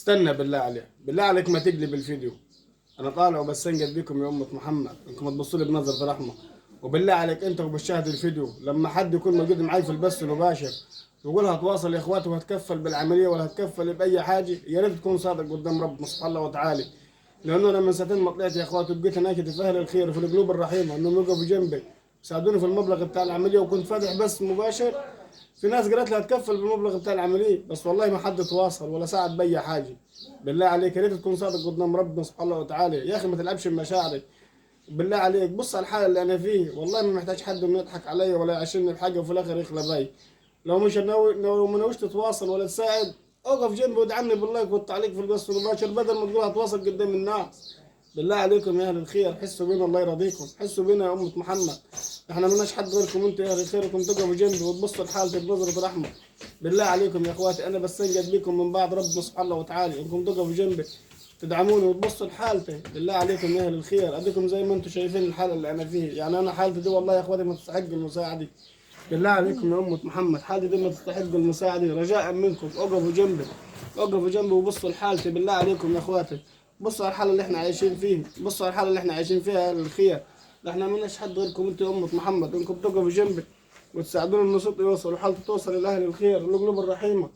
استنى بالله عليك، بالله عليك ما تقلب الفيديو. انا طالع وبستنجد بيكم يا امة محمد انكم تبصوا لي بنظرة رحمة. وبالله عليك انت وبتشاهد الفيديو لما حد يكون موجود معي في البث المباشر ويقول هتواصل يا اخواتي وهتكفل بالعملية ولا هتكفل بأي حاجة، يا ريت تكون صادق قدام ربنا سبحانه وتعالى. لانه انا من ساعتين ما طلعت يا اخواتي وبقيت اناكد في اهل الخير وفي القلوب الرحيمة انهم يقفوا جنبي ساعدوني في المبلغ بتاع العملية، وكنت فاتح بث مباشر. في ناس قالت لي هتكفل بالمبلغ بتاع العملية، بس والله ما حد تواصل ولا ساعد بأي حاجة. بالله عليك يا ريت تكون صادق قدام ربنا سبحانه وتعالى. يا اخي ما تلعبش بمشاعري، بالله عليك بص على الحالة اللي انا فيه. والله ما محتاج حد انه يضحك عليا ولا يعشمني بحاجة وفي الاخر يخلى بي. لو مش ناوي، لو ما ناويش تتواصل ولا تساعد، اقف جنبي وادعمني بال like والتعليق في البث المباشر بدل ما تقول هتواصل قدام الناس. بالله عليكم يا اهل الخير حسوا بينا، الله يرضيكم، حسوا بينا يا امة محمد. احنا مالناش حد غيركم انتوا يا اهل الخير، انكم تقفوا جنبي وتبصوا لحالتي بنظرة رحمة. بالله عليكم يا اخواتي انا بستنجد بيكم من بعد ربنا سبحانه وتعالى انكم تقفوا جنبي تدعموني وتبصوا لحالتي. بالله عليكم يا اهل الخير اديكم زي ما انتم شايفين الحالة اللي انا فيه. يعني انا حالتي دي والله يا اخواتي ما تستحق المساعدة. بالله عليكم يا أمة محمد حالتي دي ما تستحق المساعدة، رجاء منكم اقفوا جنبي، اقفوا جنبي وبصوا لحالتي. بالله عليكم يا اخواتي بصوا على الحالة اللي احنا عايشين فيه، بصوا على الحالة اللي احنا عايشين فيها يا اهل الخير. ده احنا مالناش حد غيركم انتوا يا أمة محمد، انكم تقفوا جنبي وتساعدونا ان صوتي يوصل وحالتي توصل لأهل الخير، القلوب الرحيمة،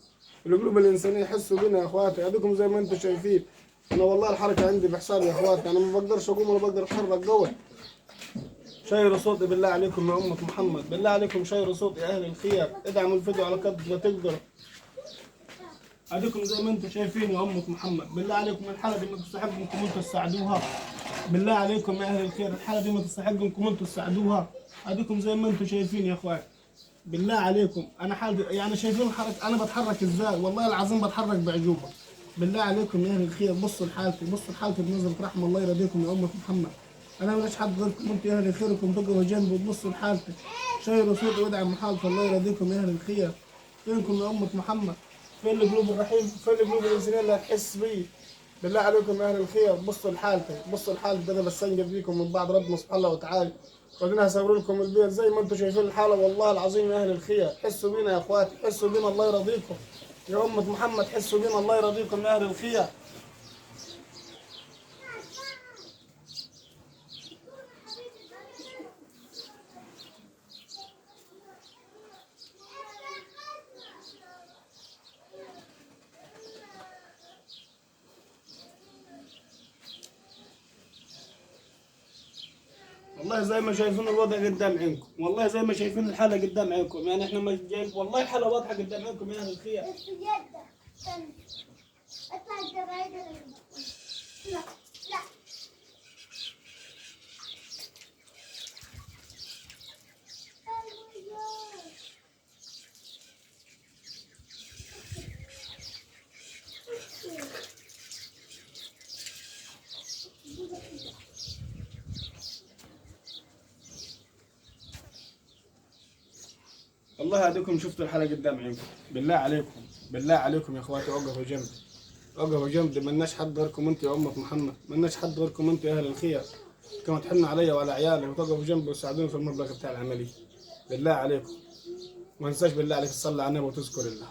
القلوب الإنسانية. يحسوا بينا يا اخواتي. اديكم زي ما انتم شايفين انا والله الحركة عندي بحساب يا اخواتي، انا ما بقدرش اقوم ولا بقدر اتحرك قوي. شيروا صوتي بالله عليكم يا أمة محمد، بالله عليكم شيروا صوتي يا أهل الخير، ادعموا الفيديو على قد ما تقدروا. اديكم زي ما انتم شايفين يا أمة محمد، بالله عليكم الحالة دي ما تستحق انكم انتم تساعدوها. بالله عليكم يا أهل الخير الحالة دي ما تستحق انكم انتم تساعدوها. اديكم زي ما انتم شايفين يا اخوان، بالله عليكم انا حالتي يعني شايفين الحركة انا بتحرك ازاي، والله العظيم بتحرك بعجوبة. بالله عليكم يا اهل الخير بصوا لحالتي، بصوا لحالتي بنظرة رحمة، الله يرضيكم يا أمة محمد. انا ماليش حد غيركم انتوا يا اهل الخير، انكم تقفوا جنبي وتبصوا لحالتي. شيروا صوتي وادعموا حالتي، الله يرضيكم يا اهل الخير. فينكم يا أمة محمد؟ فين القلوب الرحيم؟ فين القلوب الإنسانية اللي هتحس بي؟ بالله عليكم يا اهل الخير بصوا لحالتي، بصوا لحالتي. انا بستنجد بيكم من بعد ربنا سبحانه وتعالى. وبعدين هصور لكم البيت زي ما انتم شايفين الحالة. والله العظيم يا اهل الخير حسوا بينا يا اخواتي، حسوا بينا الله يرضيكم يا أمة محمد، حسوا بينا الله يرضيكم يا أهل الخير. والله زي ما شايفين الوضع قدام عينكم، والله زي ما شايفين الحالة قدام عينكم، يعني احنا ما جايب والله الحالة واضحة قدام عينكم يا أهل الخير. اطلع انت بعيد. لا لا والله هذيكم شفتوا الحالة قدام عينكم. بالله عليكم، بالله عليكم يا اخواتي وقفوا جنبي، وقفوا جنبي. مالناش حد غيركم انتوا يا أمة محمد، مالناش حد غيركم انتوا يا أهل الخير. كما تحنوا عليا وعلى عيالي وتقفوا جنبي وتساعدوني في المبلغ بتاع العملية. بالله عليكم ما انساش بالله عليك تصلي على النبي وتذكر الله.